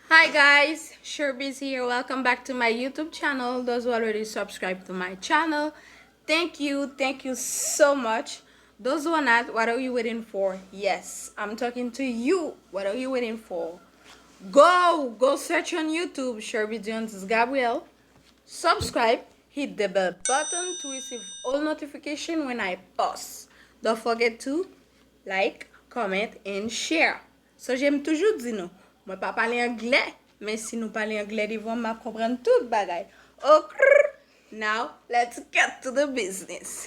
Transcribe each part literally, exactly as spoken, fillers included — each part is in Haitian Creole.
Hi guys, Sherby's here. Welcome back to my YouTube channel. Those who already subscribed to my channel, thank you, thank you so much. Those who are not, what are you waiting for? Yes, I'm talking to you. What are you waiting for? Go, go search on YouTube, Sherby Jones Gabriel. Subscribe, hit the bell button to receive all notification when I post. Don't forget to like, comment, and share. Sonje m toujou di nou, mwen pa pale anglè, men si nou pale anglè devan m, m ap konprann tout bagay. Ok, now let's get to the business.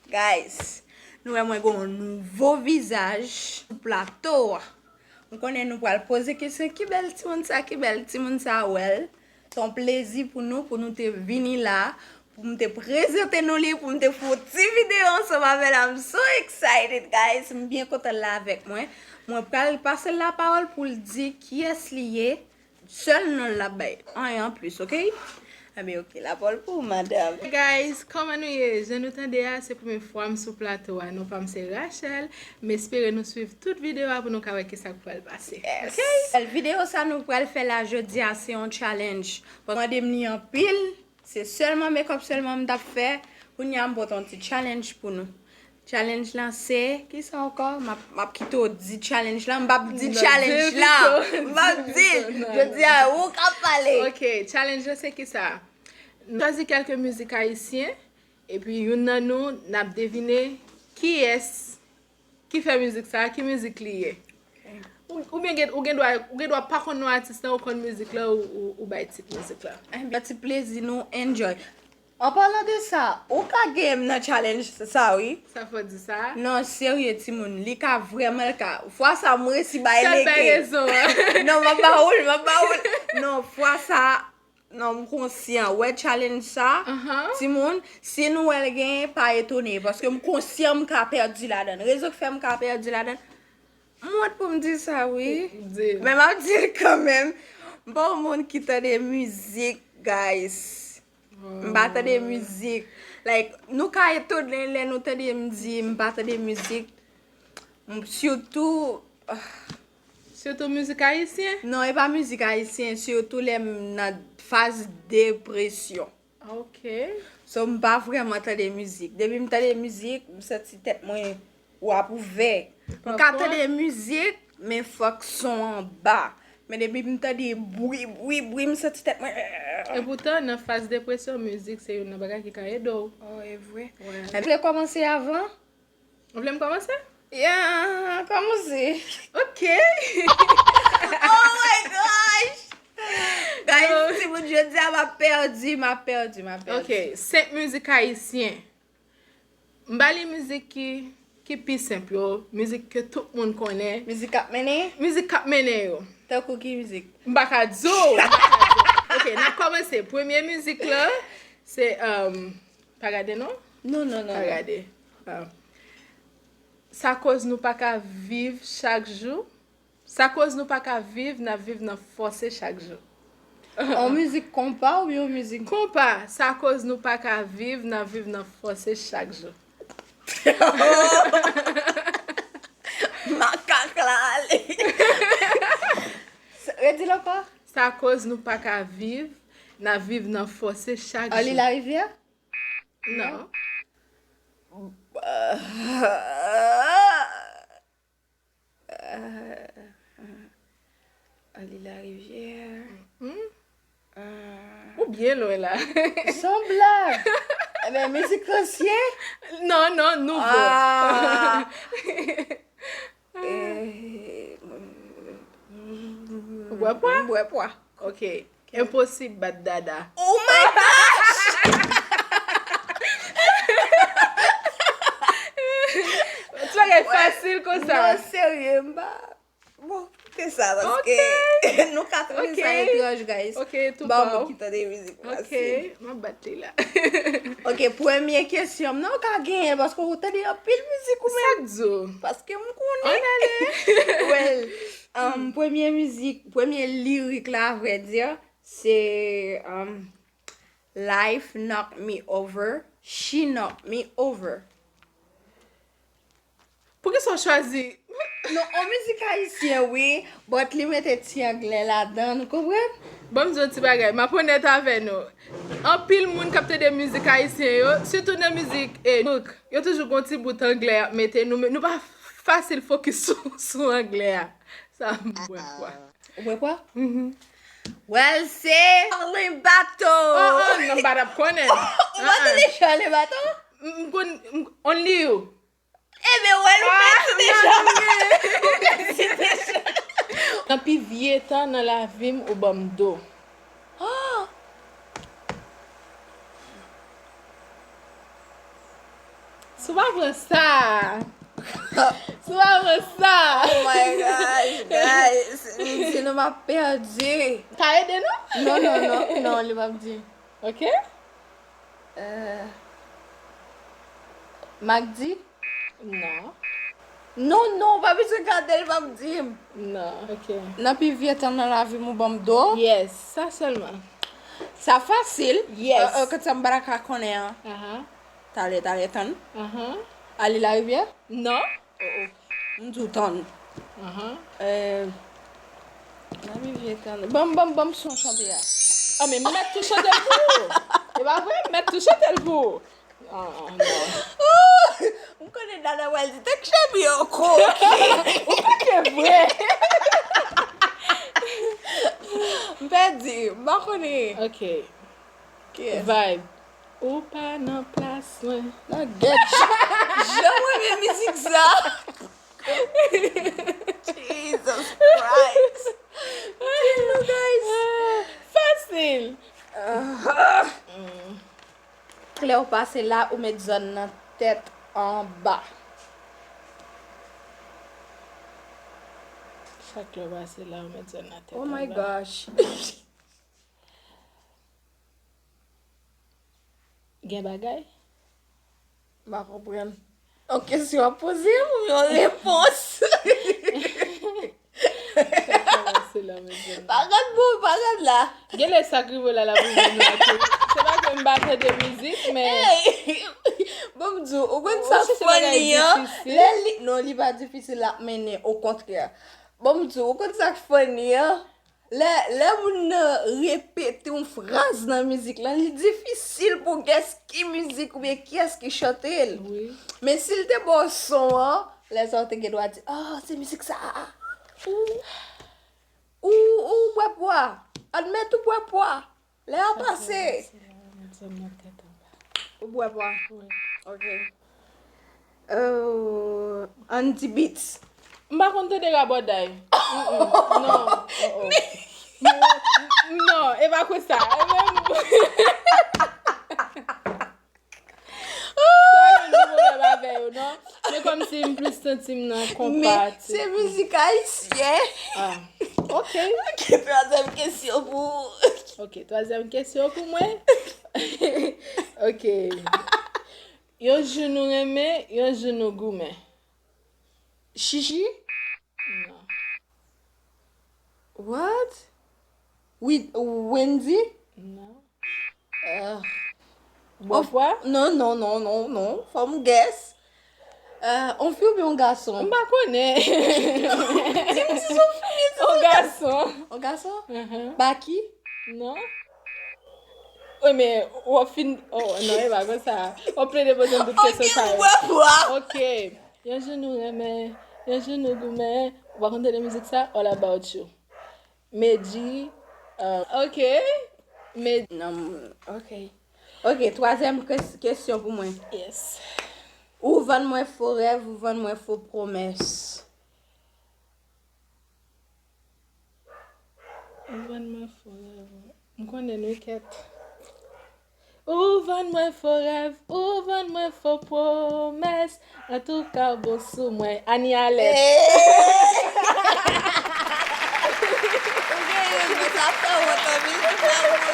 Guys, nou wè mwen gen yon nouvo vizaj sou plato a. M konnen nou pral poze kesyon, ki bèl timoun sa, ki bèl timoun sa, well, se yon plezi pou nou, pou nou te vini la, pou m te prezante nou li, pou m te fè yon ti videyo ansanm avè l. I'm so excited, guys. M byen kontan l la avèk mwen. Mwen pral pase l lapawòl pou l di kiyès li ye. Sèl non l ap bay. Anyen anplis, ok? Enben, ok, lapawòl pou ou, madanm. Hey guys, kòman nou ye? Jan nou tande a, se premye fwa m sou plato a. Non pa m se Rachel. M espere nou swiv tout videyo a pou nou ka wè kisa k pral pase. Yes. Ok? Videyo sa nou pral fè la jodi a, se yon challenge. Mwen mande m li anpil. Se sèlman makeup sèlman m t ap fè. Kounye a m pote yon ti challenge pou nou. Challenge lan se, kisa ankò? M ap, m ap kite w di challenge lan. M p ap di challenge lan. M p ap di. Jodi a, ou k ap pale. Ok, challenge lan se kisa? Nou chwazi kèlke mizik ayisyen, epi youn nan nou, n ap devine kiyès ki fè mizik sa, ki mizik li ye. Ou, ou byen gen, ou gen dwa, ou gen dwa pa konn non atis lan, ou konn mizik lan, ou, ou, ou bay tit mizik lan. Enben, ti plezi nou, enjoy. An palan de sa, ou ka genyen m nan challenge sa, wi. Sa fò di sa? Non, serye, timoun, li ka vrèman, li ka. Fwa sa, m resi bay lege. Sa bay rezon an. Non, m ap ba ou l, m ap ba ou l. Non, fwa sa, non, m konsyan. Wè challenge sa, timoun, si nou wè l genyen, pa etone, paske m konsyan m ka pèdi ladan l. Rezon k fè m ka pèdi ladan l, m wont pou m di sa, wi. Men m ap di l kanmenm. M pa yon moun ki tande mizik, guys. M pa tande mizik. Like, nou ka etone lè nou tande m di m pa tande mizik. M, sitou, ah. Sitou mizik ayisyen? Non, e pa mizik ayisyen, sitou lè m nan faz depresyon. Ok. So, m pa vrèman tande mizik. Depi m tande mizik, m santi tèt mwen w ap ouvè. M ka tande mizik, men fòk son an ba. Men depi m tande bri, bri, bri, m santi tèt mwen. Epoutan, nan faz depresyon, mizik se youn nan bagay ki ka ede w. Oh, e vre. Ou vle kòmanse avan? Ou vle m kòmanse? Yeah, kòmanse. Ok. Oh my gosh! Guys, timoun, jodi a m ap pèdi, m ap pèdi, m ap pèdi. Ok, senp mizik ayisyen. M ba li mizik ki, ki pi senp yo, mizik ke tout moun konnen. Mizik k ap mennen? Mizik k ap mennen yo. Tankou ki mizik? M pa ka di w, m pa ka di w. Ok, n ap kòmanse. Premye mizik la, se, um, pa gade non? Non, non, non. Pa gade. Um, sa koz nou pa ka viv chak jou. Sa koz nou pa ka viv, n ap viv nan fòse chak jou. On mizik konpa oubyen on mizik? Konpa, sa koz nou pa ka viv, n ap viv nan fòse chak jou. Makak la ale. Redi l ankò. Sa koz nou pa ka viv, n ap viv nan fòse chak jou. Arly Larivière? Non. Arly Larivière. Ou byen lwen la. Se yon blag. Ebyen, mizik ansyen? Non, non, nouvo. Ah. Eh, ou bwè pwa? M bwè pwa. Ok. Enposib bat dada. Oh my gosh! Ti bagay fasil konsa. Non, serye, m pa. Bon, kite sa, paske nou ka twouve sa etranj, guys. Ok, tou pa w. Ba yon moun ki tande mizik fasil. Ok, m ap bat li la. Ok, premye kesyon m nan, ou ka genyen, paske ou tande anpil mizik ou menm. Sa k di w? Paske m konnen. Ann ale. Well, um, premye mizik, premye lirik la, a vrè di, se, um, Life knock me over, she knock me over. Poukisa w chwazi? Non, on mizik ayisyen, wi, but li mete ti anglè ladan, nou konprann? Ban m di yon ti bagay, m ap onèt avè nou. Anpil moun k ap tande mizik ayisyen yo, sitou nan mizik, eh, nou, yo toujou gon ti bout anglè y ap mete, nou, nou pa fasil fokis sou, sou anglè a. Sa m bwè kwa. Ou bwè kwa? Mhm. Well, se Charlene Bato. Oh, oh, non, m pa t ap konnen. Ou pa tande Charlene Bato? M, m konn, m, only you. Ebyen, wè, nou mèt deja. Ou mèt deja. Nan pi vye tan nan lavi m, ou ban m do. Si w pa pran sa. Si w pa pran sa. Oh my gosh, guys. Si nou m ap pèdi. Ka ede nou? Non, non, non, non, li p ap di. Ok? Euh, Magdi? Non. Non, non, pa bezwen gade l, p ap di m. Non, ok. Nan pi vye tan nan lavi m, ou ban m do. Yes, sa sèlman. Sa fasil. Yes. Euh, euh, kòm sa m pa ta ka konnen an. Aha. Talè, talè, tann. Aha. Ale Larivyè? Non. Oh, oh. M di w tann. Aha. Euh, Larivyè tann. Ban m, ban m, ban m son chante a. Ah, men m mèt tou chante l pou ou. E pa vre, m mèt tou chante l pou ou. Ah, ah, non. M konnen Dada pral di, "Tèt chèpye yo koke." Ou koke vre. M pèdi, m pa konnen. Ok. Kiyès? Vibe. Ou pa nan plas mwen. Nan gèt. Jan mwen renmen mizik sa. Jesus Christ. Di nou, guys. Fasil. Ah. Klè w pase la, ou met zòn nan tèt anba. Chak klè w pase la, ou met zòn nan tèt anba. Oh my gosh. Gen bagay? M pa konprann. Yon kesyon ap poze m, yon repons. Sa kòmanse la, medam. Pa gad bon, pa gad la. Genlè sa k rive w la, l ap rive m la tou. Se pa ke m pa tande mizik, men Hey! Bon, m di w, ou konn sa k funny an? Lè li, non, li pa difisil, l ap mennen, okontrè. Bon, m di w, ou konn sa k funny an? Lè, lè moun nan repete yon fraz nan mizik lan, li difisil pou gès ki mizik oubyen kiyès ki chante l. Wi. Men si l te ba w son an, lè sa w te gen dwa di, "Ah, se mizik sa a." Ou, ou, ou bwè pwa. Admèt ou bwè pwa. Lè a pase. Ou bwè pwa? Wi. Ok. Euh, Andy Beats. M pa konn tande rabòday. Mm-mm. Non. Oh, oh. Non, e pa konsa. E menm. Sa gen de pwoblèm avè yo, non? Men kòmsi m plis santi m nan konpa, men se mizik ayisyen. Ah, ok. Ok, twazyèm kesyon pou ou. Ok, twazyèm kesyon pou mwen. Ok. Yon jou nou renmen, yon jou nou goumen. Chichi? Non. What? Wi-, Wendy? Non. Euh, Bwè pwa? Non, non, non, non, non. Fò m guess. Euh, on fi oubyen on gason? M pa konnen. Di m si se on fi, si se on gason. On gason? Mhm. Baky? Non. Wi, men w ap fin, oh, non, e pa konsa. W ap plede poze m tout kesyon sa yo. Ok, bwè pwa. Ok. Yon jou nou renmen, yon jou nou goumen. Ou pa konn tande mizik sa? All About You. Medjy, euh, ok. Med- Non, ok. Ok, twazyèm kes-, kesyon pou mwen. Yes. Ou vann mwen fo rèv, ou vann mwen fo pwomès. Ou vann mwen fo rèv. M konnen nou kèt. Ou vann mwen fo rèv, ou vann mwen fo pwomès. Antouka, w bon sou mwen. Anie Alerte. Hey! Ou gen rezon, sa fè wont anpil, sa wont.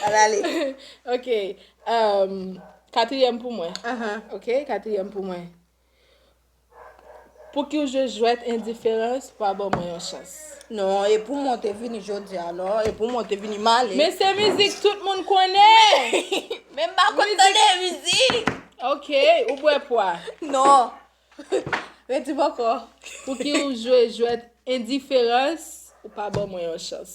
Al ale. Ok. Um, katriyèm pou mwen. Ahan. Ok, katriyèm pou mwen. Pouki w jwe jwèt endiferans, pa ban mwen yon chans? Non, e pou mwen w te vini jodi a, non, e pou mwen w te vini m ale. Men se mizik tout moun konnen! Men m pa konn tande mizik! Ok, ou bwè pwa? Non. Redi m ankò. Pou ki ou jwe jwèt endiferans, ou pa ban mwen yon chans.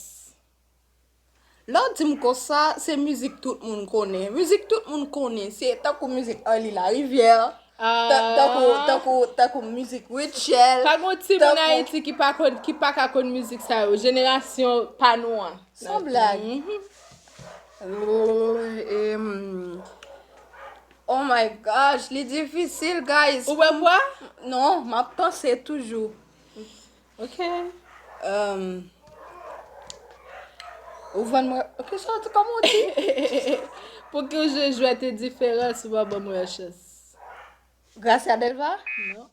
Lè w di m konsa, se mizik tout moun konnen. Mizik tout moun konnen, se tankou mizik Arly Larivière, ta- tankou, tankou, tankou mizik Rutshelle, Pa gen yon timoun tankou Ayiti ki pa konn, ki pa ka konn mizik sa yo. Jenerasyon pa nou an. San blag. Mhm. Em, oh my gosh, li difisil, guys. Ou bwè pwa? Non, m ap panse toujou. Ok. Em, ou vann mwen. Ok, sa w di, kòman w di? Pou ki w jwe jwèt endiferans, ou pa ban mwen yon chans. Gracia Delva? Non.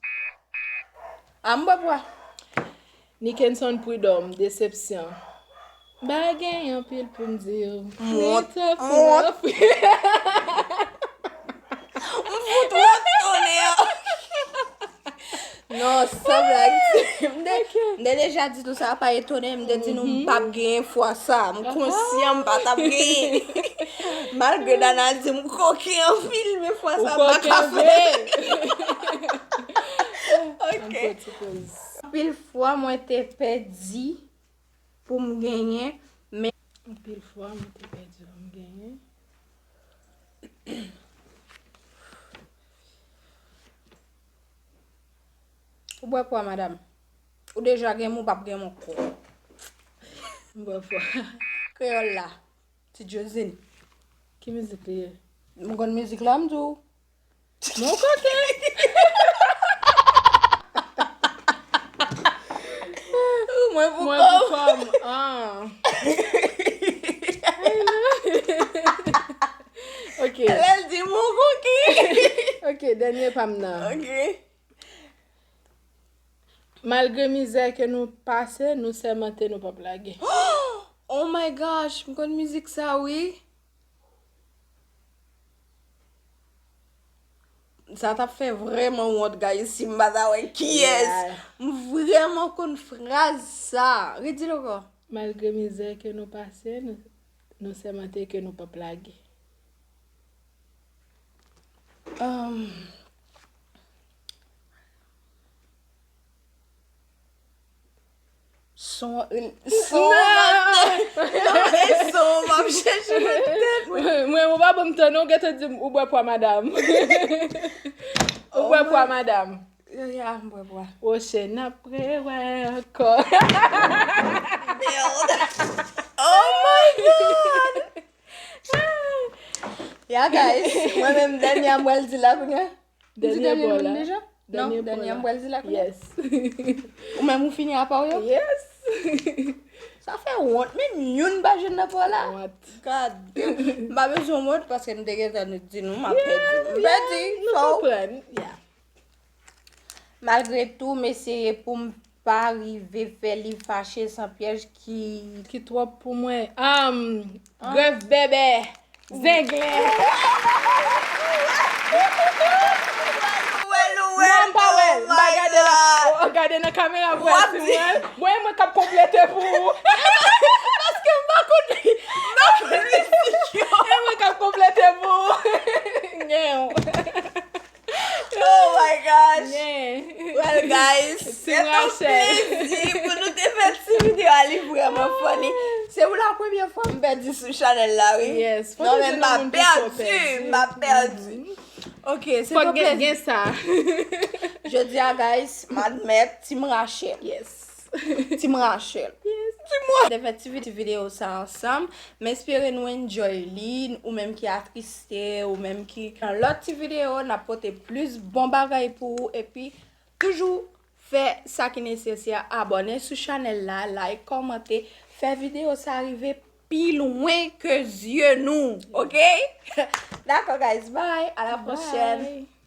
A, m bwè pwa. Nickenson Prud'homme, Desepsyon. M pa gen anpil pou m di w. M wont. M wont. M fout wont tonè. Non, san blag. M te, m te deja di nou sa pa etone, m te di nou m p ap genyen fwa sa. M konsyan m pa t ap genyen. Malgre Dana di m koken anpil, men fwa sa m pa ka fè. Ok. Anpil fwa mwen te pèdi pou m genyen, men Anpil fwa mwen te pèdi pou m genyen. Ou bwè pwa, madanm. Ou deja gen men, ou p ap gen men ankò. M bwè pwa. Kreyòl la. Ti Josine. Ki mizik li ye? M konn mizik la, m di w. Mon koken. Mwen pou kò m. Ah. Ok. Lè l di mon koken. Ok, dènye pa m nan. Ok. Malgre mizè ke nou pase, nou sèmante nou p ap lage. Oh my gosh, m konn mizik sa wi. Sa t ap fè vrèman wont, guys, si m pa ta wè kiyès. Yeah. M vrèman konn fraz sa. Redi l ankò. Malgre mizè ke nou pase, nou, nou sèmante ke nou p ap lage. Um, Son, son, non, e son, m ap chèche nan tèt mwen. Mwen, mwen, ou pa ban m tan, non, ou gentan di m, ou bwè pwa, madanm. Ou bwè pwa, madanm. Ya, m bwè pwa. Woche, n ap rewè ankò. Merde. Oh my God. Ya, guys, mwen menm, dènye a m pral di la kounye a. Dènye bò la. Non, dènye a m pral di la kounye a. Yes. Ou menm ou fini apa w yo? Yes. Sa fè wont, menm youn pa jwenn nan pa w la. Wont. God damn. M pa bezwen wont paske m te gentan di nou m ap pèdi. M pèdi. Nou konprann. Yeah. Malgre tou, m eseye pou m pa rive fè li fache san pyèj ki Ki twòp pou mwen. Um, grèf bèbè. Zenglen. Ou wè l, ou wè l, non, m pa wè l. M pa gade la. Gade nan kamera pou wè si m wè l. Bon, e mwen k ap konplete pou ou. Paske m pa konn li. M pa konn li. E mwen k ap konplete pou ou. Nyen. Oh my gosh. Well, guys, se yon plezi pou nou te fè ti videyo a, li vrèman funny. Se pou la premyè fwa m pèdi sou chanèl la, wi. Non, men m pa pèdi, m pa pèdi. Ok, se yon plezi. Fòk gen sa. Jodi a, guys, m admèt, Team Rachel. Yes. Team Rachel. Yes. Team Rachel. Te fè ti vi-, ti videyo sa ansanm. M espere nou enjoy li, ou menm ki atriste, ou menm ki nan lòt ti videyo, n ap pote plis bon bagay pou ou, epi toujou fè sa ki nesesè, abòne sou chanèl la, like, kòmante, fè videyo sa rive pi lwen ke zye nou, ok? Dakò, guys, bye, à la prochaine. Bye.